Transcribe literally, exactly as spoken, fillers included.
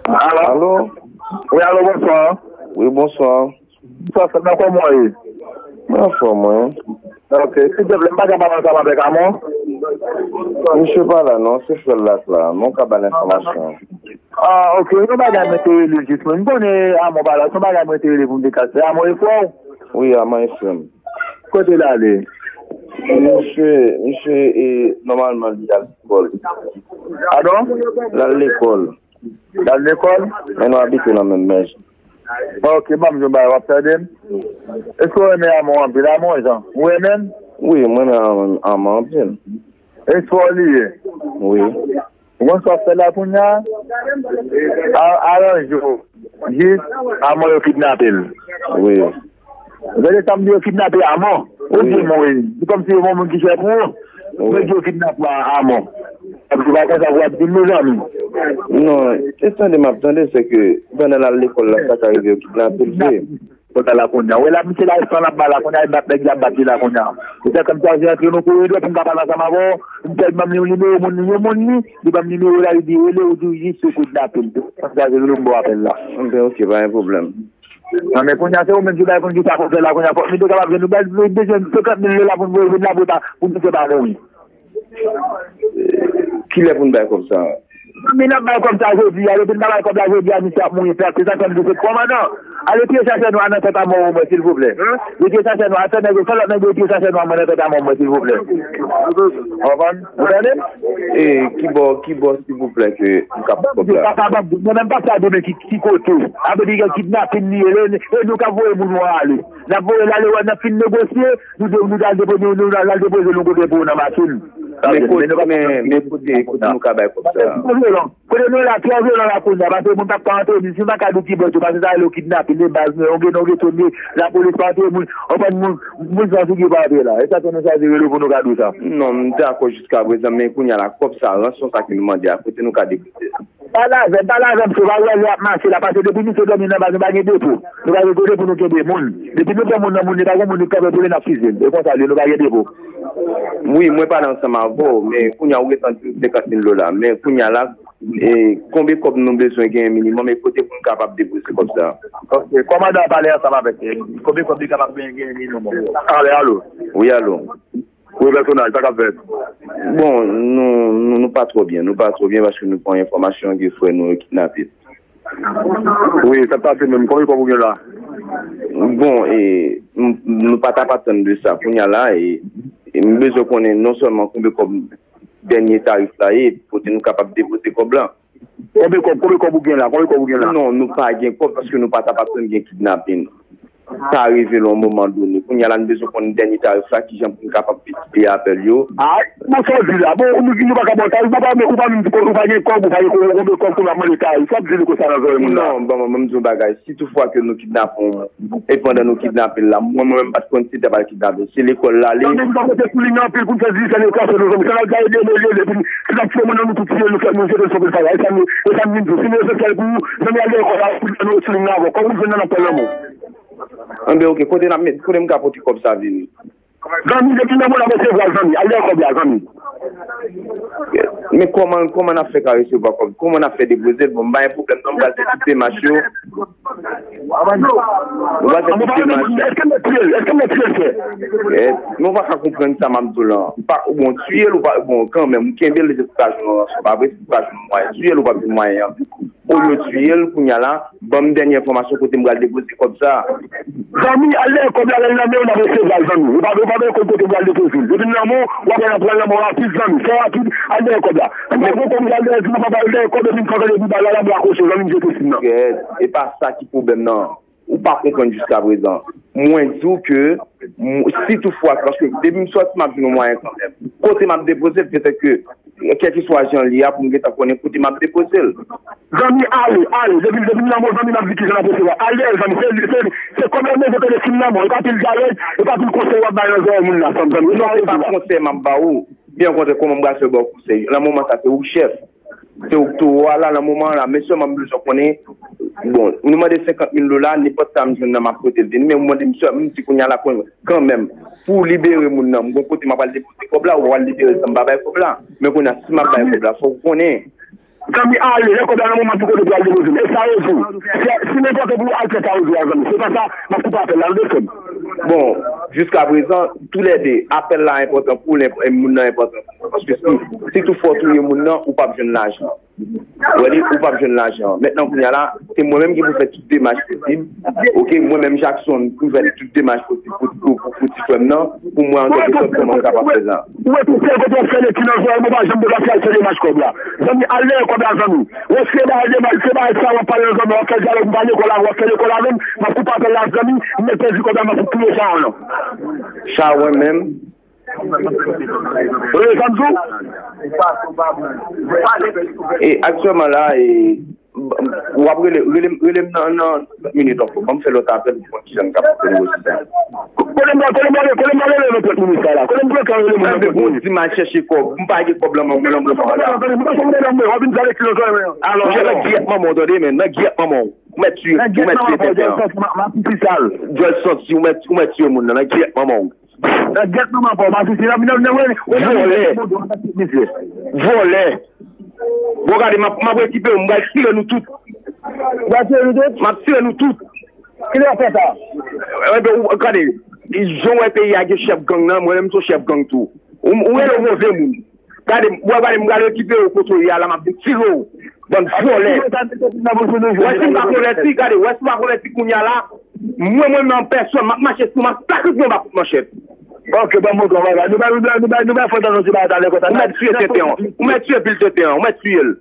Alo? Alo? Wi, alo, bonswa. Wi, bonswa. Bonswa, frè m, kòman w ye? Mwen anfòm, mwen. Ok, silvouplè, m pa ka pale ansanm avèk Amon? Misye pa la, non, se frè l la k la, men w ka ba l enfòmasyon. Ah, ok, yon bagay mwen te rele jis, mwen. M konnen Amon pa la, se yon bagay mwen te rele pou m te ka fè. Amon e frè w? Wi, Amon e frè m. Kote l ale? Misye, misye, e, nòmalman, li al lekòl. Padon? L al lekòl. L al lekòl? Men nou abite nan menm mèj. Ok, ban m di w yon bagay, w ap tande m? Èske w renmen Amon anpil? Amon, jan, ou renmen l? Wi, mwen renmen Amon anpil. E frè w li ye? Wi. Ou konn sa w fè la kounye a? A- Aranje w. Jis, Amon yo kidnape l. Wi. Gade sa m di, yo kidnape Amon. Ou di mwen, se kòmsi yo yon moun ki chè pou ou. Wi. Mwen di yo kidnape Amon. Epi w pa konn sa w ap di m, mezanmi. Non, e tande m ap tande, se ke pandan l al lekòl la, sa ka rive yo kidnape l vre. Kòm sa la kounye a. Ou wè la, misye la, san l ap bay la kounye a, e bat nèg, l ap bat li la kounye a. Se kòmsi a, se antre nan koridò pou m ka pale ansanm avè w. M tèl ban m yon nimewo moun li, yon moun li, li ban m nimewo la, li di rele, ou di w jis yo kidnape l. Kòmsi a, se rele m ba w apèl la. Anben, ok, pa gen pwoblèm. Non, men kounye a, se ou menm ki bay konn ki sa pou fè la kounye a. Fòk nou te kapab jwenn, nou bay, nou bezwen senkant mil dola pou nou voye vin la pou ta, pou misye pa mouri. Kilè pou n bay kòb sa a? Men n ap bay kòb sa a jodi a, depi n pa bay kòb la jodi a, misye ap mouri plat. Se sa k fè m di se kòmandan. Ale tiye chachè nwa nan tèt Amon mwen, silvouplè. Retire chachè nwa, fè nèg yo, fè lòt nèg yo retire chachè nwa mwen nan tèt Amon mwen, silvouplè. Ou konprann? Ou tande m? E, ki bò, ki bò, silvouplè, ke m ka pran kòb la? Papa, papa, mwen menm pase a demen ki, ki kote? Apre li gen kidnapin li ye, e nou k ap voye moun yo ale. N ap voye l ale, wè, n ap fin negosye, nou de-, nou al depoze, nou, nou al depoze nou kote pou nan machin. Men kote, men, men kote, kote nou ka bay kòb sa a? Kote nou la, trè vyolan la kounye a, paske moun pa ka antre, si m pa ka di ki bò tou, paske sa rele yo kidnapin, de baz, men yon gen, yon gen tonbe, lapolis pa antre, moun, anpil moun, moun san figi pa antre la. E sa fè nou chwazi rele w pou nou ka di w sa. Non, m dakò jiskaprezan, men kounye a la, kòb sa, ranson sa ke nou mande a, kote nou ka depoze l? Pale avè m, pale avè m, se pa wè lè ap mache la, paske depi misye dòmi nan baz, nou pa gen depo. Nou pa gen kote pou nou kenbe moun. Depi nou pran moun nan, moun li pa gen moun li kanpe pou li, n ap fize l. E konsa l ye, nou pa gen depo. Wi, mwen pale ansanm avè w, men kounye a ou gentan di m senkant mil dola. Men kounye a la, e, konbe kòb nou bezwen genyen minimòm, e kote pou n kapab depoze kòb sa a? Ok, kòmandan an pale ansanm avèk, e, konbe kòb li kapab genyen, genyen minimòm? Ale, alo. Wi, alo. Wi, pèsonaj, sa k ap fèt? Bon, nou, nou, nou pa twò byen. Nou pa twò byen paske nou pran enfòmasyon ke frè nou yo kidnape. Wi, sa k pase menm? Konbyen kòb ou gen la? Bon, e, m, nou pa t ap atann de sa. Kounye a la, e, e m bezwen konnen non sèlman konbyen kòb dènye tarif la ye, kote nou kapab depoze kòb la. Konbyen kòb, konbyen kòb ou gen la? Konbyen kòb ou gen la? Non, nou pa gen kòb paske nou pa t ap atann gen kidnapin. Sa rive nan yon moman done. Kounye a la, nou bezwen konn dènye tarif la, kijan pou n kapab peye apèl yo. Ah, bon, sa w di la. Bon, ou, nou pa ka ba w tarif, ou pa, ou pa menm di ou pa gen kòb, ou pa gen kòb, konbyen kòb pou n ap mande tarif? Sa w ap di nou konsa nan zòrèy moun la? Non, bon, mwen, mwen, m di yon bagay. Si toutfwa ke nou kidnape yon moun, e pandan nou kidnape l la, mwen, mwen menm, m pa t konn si te pral kidnape l. Se lekòl l ale. Sa vle di nou pa pote sou li nan anpil pou n fè di se lekòl, se nou zanmi. Sa n ap gaye de mil, de mil, si n ap tiye moun nan, nou tout tiye, nou fè, nou jete l sou pil faya. E sa m, e sa m vin di w. Si nou esansyèl pou ou, zanmi, al lekòl la, pou nou sou li nan avè w. Kòm ou jwenn nan, n ap fè lanmou. Anben, ok, kote n ap met, kote m ka pote kòb sa vini? Zanmi, depi nan mwen, n ap resevwa l, zanmi. Al dèyè kòb la, zanmi. Men kòman, kòman n ap fè ka resevwa kòb? Kòman n ap fè depoze l? Bon, m pa gen pwoblèm, non, m pral fè tout demach yo. Nou pral fè tout demach. Èske m mèt tiye l? Èske m mèt tiye l, frè? Eh, men w pa ka konprann sa m ap di w la. M pa, bon, tiye l, ou pa, bon, kanmenm, ou kenbe l, se pou ka jwenn yon ranson. Pa vre, se pou ka jwenn yon mwayen. Tiye l, ou p ap jwenn mwayen an. Olye w tiye l, kounye a la, ban m dènye enfòmasyon kote m pral depoze kòb sa a. Zanmi, al dèyè kòb la, lè l nan men w, n ap resevwa l, zanmi. Ou pa, ou pa bezwen konn kote m pral depoze l. Depi l nan men w, w ap wè l ap pran nan men w rapid, zanmi. Fè rapid, al dèyè kòb la. M pa gen kòb, m pral dèyè, di m pa al dèyè kòb, epi m kanpe depi ba l la, m rakoche, zanmi, m jete sim nan. Gèt, e pa sa ki pwoblèm nan. Ou pa konprann jiskaprezan. Mwen di w ke, m, si toutfwa, paske depi m sòti, m ap jwenn yon mwayen kanmenm. Kote m ap depoze l, petèt ke, kèlkeswa jan l ye a, pou m gentan konnen kote m ap depoze l. Zanmi, ale, ale. Depi, depi m nan men w, zanmi, m ap di kijan n ap resevwa. Al dèyè l, zanmi. Se, se, se kòb la, men se tande sim nan men w. E pa pil dyalòg, e pa pil konsèy w ap bay nan zòrèy moun la, zanmi, zanmi. Non, e pa konsèy m ap ba w. Byen okontrè, kòman m pral fè ba w konsèy? Nan moman sa, se ou k chèf. Se ou k towo a la, nan moman an la. Men sèlman m bezwen konnen, bon, nou mande senkant mil dola, nenpòt sa m jwenn nan, m ap pote l vini. Men ou mande m sèl, m di kounye a la, kon-, kanmenm, pou w libere moun nan, m gon kote m ap al depoze kòb la, ou pral libere l san m pa bay kòb la. Men kounye a, si m ap bay kòb la, fò w konnen. Zanmi, ale, lè kòb la nan men w, m ap di kote pou al depoze l. E sa yo di w. Se, si nenpòt pou al fè sa yo di w a, zanmi. Se pa sa, m ap koupe apèl la, nou desann. Bon, jiskaprezan, toulède, apèl la enpòtan pou w, moun nan enpòtan pou mwen. Paske si, si toutfwa w touye moun nan, ou p ap jwenn lajan. Ou wè li, ou p ap jwenn lajan. Mentnan, kounye a la, se mwen menm ki pou fè tout demach posib. Ok, mwen menm, Jackson, pou fè tout demach posib pou, pou, pou, pou ti frè m nan, pou mwen, an kèlke sòt, kòman m kapab fè sa. Ou wè tou sèl kote w ap fè leti nan zòrèy mwen, pa janm te ka fè al fè demach kòb la. Zanmi, al dèyè kòb la, zanmi. Ou wè se bagay de mal, se bagay sa w ap pale nan zòrèy mwen, w ap fè dyalòg, m pa lekòl avè w, w ap fè lekòl avè m, m ap koupe apèl la, zanmi, m mèt pèdi kòb la, m ap touye sa w nan. Sa w wè menm? Wi, sa m di w? E aktyèlman la, e, w ap rele, rele, rele m nan, nan trant minit ankò. Ban m fè lòt apèl pou mwen ki jan m ka fè negosye sa. Kote m pral, kote m pral, kote m pral rele nan trant minit sa la? Kote m pral rele moun nan trant minit? Bon, di m al chèche kòb. M pa gen kòb lan nan men mwen la. Alò, nan gyèt manman w, tande, men, nan gyèt manman w. Ou mèt tiye, ou mèt tiye tenten an. Djòl santi, ou mèt, ou mèt tiye moun nan, nan gyèt manman w. Nan gyèt manman w, pa sisi, nan, nan, nan, nan, vòlè. Vòlè. Bon, gade, m ap, m ap rekipe yo, m pral tire nou tout. Ou pral tire nou tout? M ap tire nou tout. Kilè w fè sa? Enben, ou, gade, jan w wè peyi a gen chèf gang nan, mwen menm m se yon chèf gang tou. Ou, ou rele w move moun. Gade, ou wè, gade, m pral rekipe yo kote w ye a la, m ap vin tire w. Bann vòlè. Wè si m pa konvèti, gade, wè si m pa konvèti kounye a la, mwen, mwen menm an pèsòn, m ap mache sou, m ap sakrifiye yon ba kout manchèt. Ok, ban m montre w bagay. Nou bay, nou bay, nou bay, nou bay fòs nan ti bagay talè konsa. Ou mèt tiye tenten an. Ou mèt tiye pil tenten an. Ou mèt tiye l.